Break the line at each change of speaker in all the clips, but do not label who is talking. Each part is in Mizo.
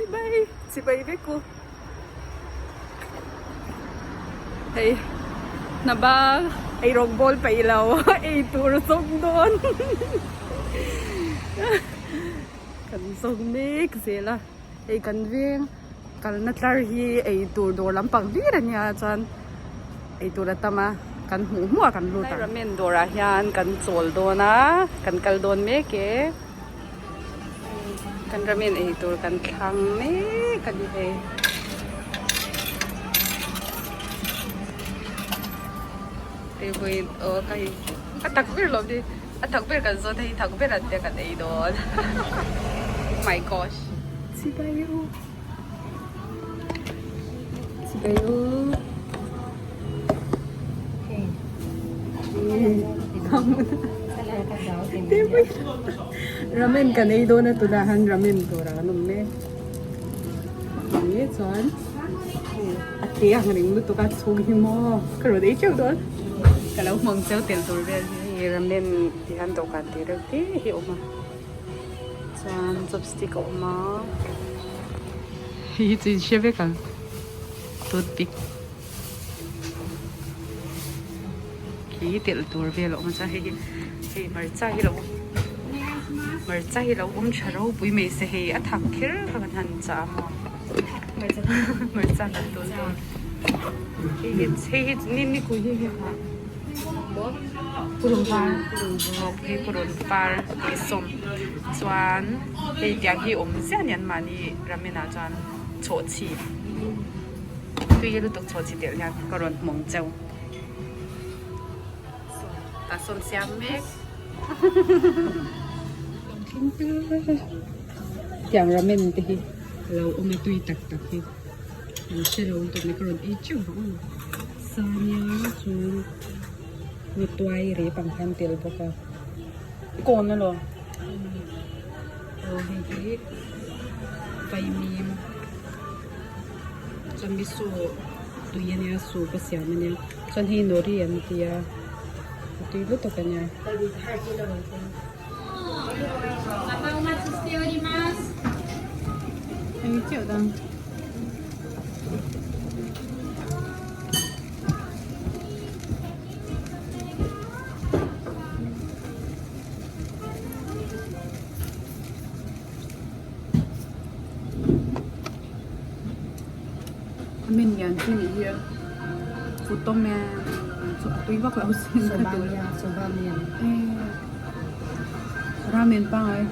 Chibai chibai vek u. Hei hna bang ei rawng bawl peih lo ei tur a zawng dawn kan zawng mek zel a hei kan veng kalna tlar hi ei tur dawr lampang hlir a nia chuan ei tur a tam a kan hmuh hmuh a kan lut ang. Ramen dawrah hian kan chawl dawn a kan kal dawn mek e. Kan ramen ei tur kan thlang mek a ni hei. Hei vawiin aw ka hei a tak ber lo ni a tak ber kan zawt hei tak ber an tia kan ei dawn my gosh. Chibai u chibai u Ramen kan ei dawn a tunah han ramen tur a kan awm mek enge chuan a te ang reng lutuk a chhung hi maw ka rawn ei teuh dawn ka lo hmang cheu tel tur vel hi hei ramen ti hian dawhkan tih reuh te hi a awm a chuan chopstick a awm a hei hi chu in hre vek ang toothpick. Khi telh tur vel a awm chuan hei hi hei hmarcha hi lo hmarcha hi lo awm tha ropui mai se hei a thak kher kha kan han chah a maw hmarcha kan tun dawn hei hi hei hi ni ni kui hi hei ha purun var hei purun var tih sawm chuan hei tiang hi awm ziah a ni anmahni ramen ah chuan chhawhchhi. Tui lutuk chho chi telh hian ka rawn hmawng cheu. Ta sawn siam mek. Tiang ramen te hi a lo awm a tui tak tak hi. An hre lo lutuk mai ka rawn ei teuh vang a. Sania chu mi tuai rep ang khan tel bawk a. Kawn alawm. Aw hei hi vaimim. Chuan miso tui ania soup a siam ania chuan hei nori an ti a a tui lutuk ania. Hei chiah dang. A men lian chu nih hi a futomen chu a tui vak lo sin ka duh lo ramen pangai.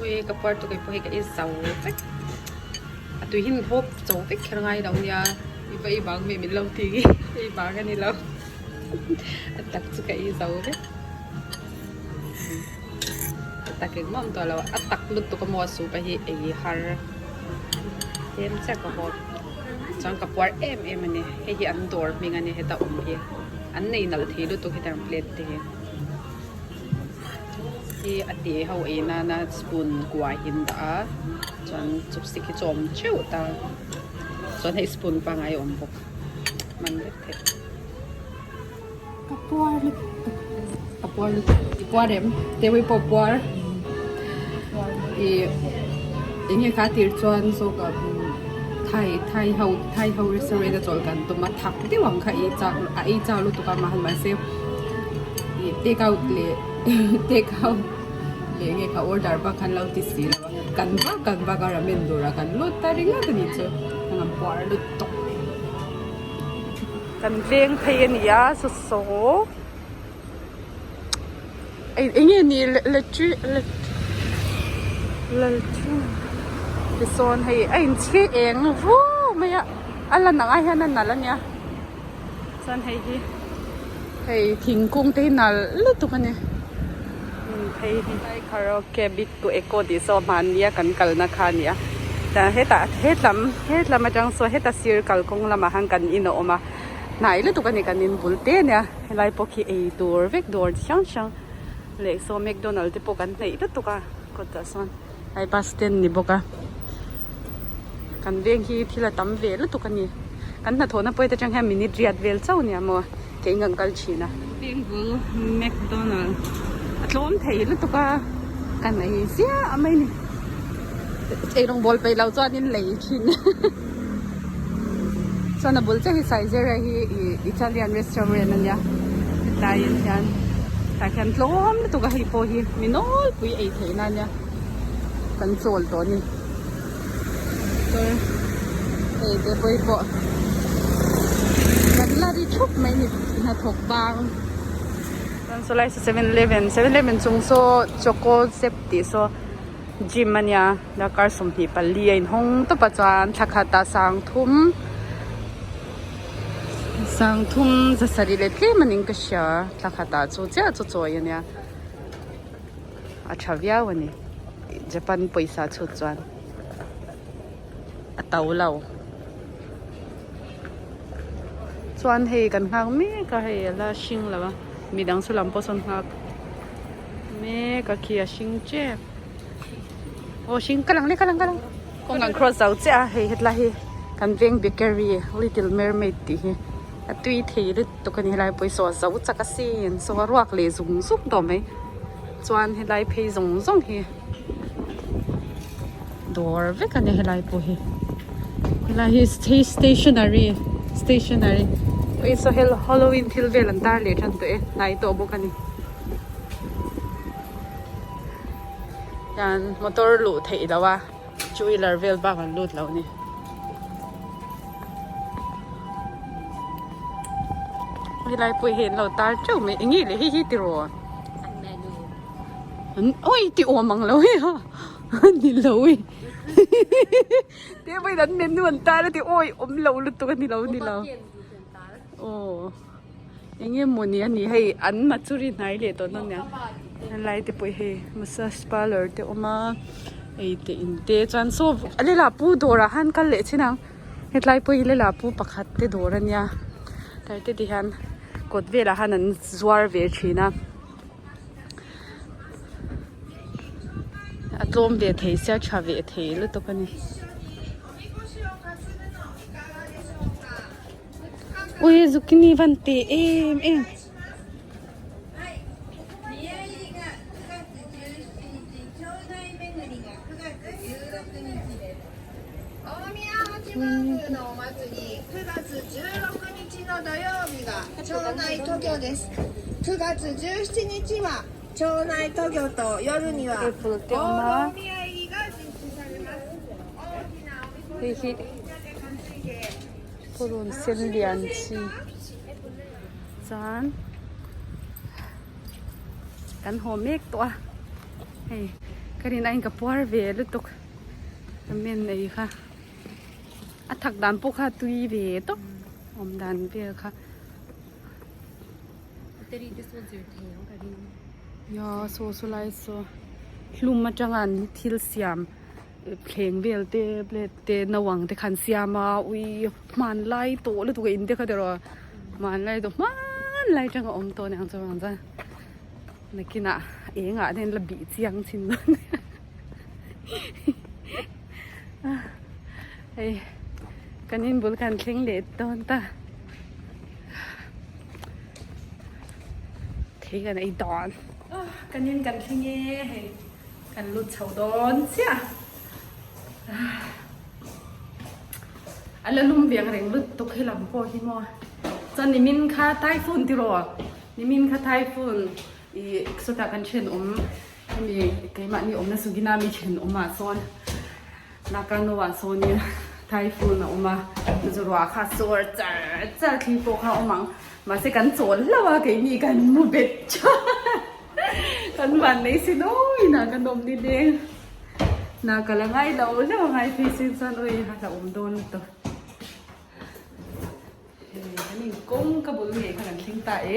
Ui ka puar tuk pawh hi ka ei zo vek a tui hi hawp cho vek kher ngai lo nia i va ei bang ve min lo ti ei bang a ni lo a tak chu ka ei zo vek. tak engmah awm tawh lo a tak lutuk a maw a soup a hi ei har tlem chiah ka haw chuan ka puar em em a ni hei hi an dawr hming a ni heta awm hi an nei nalh thei lutuk hetiang plate te hi hi a te ho ei nana spoon kua hi an dah a chuan chopstick hi chu a awm theuh ta chuan hei spoon pangngai a awm bawk hman vek theih. Ka puar lutuk ka puar lutuk i puar em Tewi pawh puar ih eng nge kha tir chuan zawk ah thai thai ho thai ho restaurant a chawlh kan tum a thak deuh ang kha ei chak a ei chak lutuk a mahni mahse ih take out leh take out leh nge kha order bak khan lo ti si lo a kan vak kan vak a ramen dawr ah kan lut ta ringawt a nih chu ka ngam puar lutuk. Kan veng phei a ni a saw saw eng enge ni le tisawn hei a inchhi eng vuau mai a a lan ang ai hian a nalh a nia chuan hei hi hei thingkung te hi nalh lutuk a ni phei hi karaoke big to echo tih saw hmanni a kan kalna kha a ni a tah hetah hetlam hetlam atang sawn heta sir kalkawng lamah khan kan in a awm a hnai lutuk a ni kan in bul te ania helai pawh khi ei tur vek dawr chi hrang hrang leh saw mcdonald te pawh kan hnaih lutuk a kawtah sawn hei bus stand ni bawk a kan veng hi thil a tam ve lutuk a ni kan hnathawhna pawh heta tang hian minute riat vel chauh a nia maw. Kei ngang kal thin a. Veng bul McDonald a tlawm thei lutuk a kan ei ziah mai ni. Eirawng bawl peih loh chuan in lei thin. Chuan a bul chiah hi Saizera hi Italian restaurant a nia. Hetlai ah hian tah hian tlawm lutuk a hei pawh hi mi nawlpui ei theihna a nia. Kan chawl tawh a ni. Chuan hei te pawh hi pawh kan la ri thup mai ni hnathawk bang chuan sawlai saw 7-eleven 7-eleven chung saw choco zep tih saw gym a nia darkar 24 a inhawng tawp a chuan thla khat ah sangthum sangthum zasarih leh tlem a ning ka hria thla khat ah chu chiah chu chawi a nia. A tha viau a ni Japan pawisa chhut chuan a to lo chuan hei kan nghak mek a hei ala hring lo a midang chu lam pawh sawn nghak mek a khi a hring tep aw hring ka lang le ka lang ka lang kawng kan cross zo chiah a hei hetlai hi kan veng bakery little mermaid tih hi a tui thei lutuk a ni helai pawisa a zo chak asin saw a ruak leh zung zung tawh mai chuan helai phei zawng zawng hi dawr vek a ni helai pawh hi helai hi stationary stationary pawisa halloween thil vel an tar leh tan tawh e hnai tawh bawk a ni hian motor luh theih loh a two wheeler vel bak an lut lo a ni. Helai pawh hi an lo tar teuh mai eng nge le hei hi tiraw an awi ti awm ang lo hei a ni lo e te pawhin an menu an tar a ti awi awm lo lutuk a ni lo ni lo aw. Eng nge maw ni a ni hei an matsuri hnai leh tawh dawn nia helai te pawh hei massage parlour te a awm a ei te in te chuan saw a lehlah pu dawrah khan kal leh chin ang hetlai pawh hi lehlah pu pakhat te dawr a nia tlai te ti hian kawt velah khan an zuar ve thin a a tlawm ve thei sia tha ve thei lutuk a ni. Ui zucchini van teh em em. Apple te awm a. Hei hi. Purun sen lian chi chuan kan haw mek tawh a hei ka rin aiin ka puar ve lutuk ramen ei kha a thak dan pawh kha tui ve tawp awm dan vel kha ya saw saw lai saw. hlum atanga an thil siam thleng vel te plate te naupang te kha an siam a ui hmanlai tawh lutuk a in te kha tiraw hmanlai tawh hmanlai atanga awm tawh aniang chuan chuan nakinah engah te hian la bih chiang thin dawn hei kan inbul kan thleng leh dawn ta thei kan ei dawn kan in kan thleng e hei kan lut chho dawn chiah a la lum veng reng lut tuk hi lam pawh hi maw chuan nimin kha typhoon tiraw nimin kha typhoon ih sawtah kan thenawm hemi keimahni awmna sugina mi thenawmah sawn Nakano ah sawnin typhoon a awm a chu chu ruah kha sawr char char thli pawh kha a awm ang mahse kan chawl hlauh a keini kan mu bet tha kan van nei si nawi na kan awm ni leng na ka la ngai lo hlauh a ngai phei sin chuan awi a hlauhawm dawn lutuk hei kan inkawng ka bul ngei kha kan thleng ta e.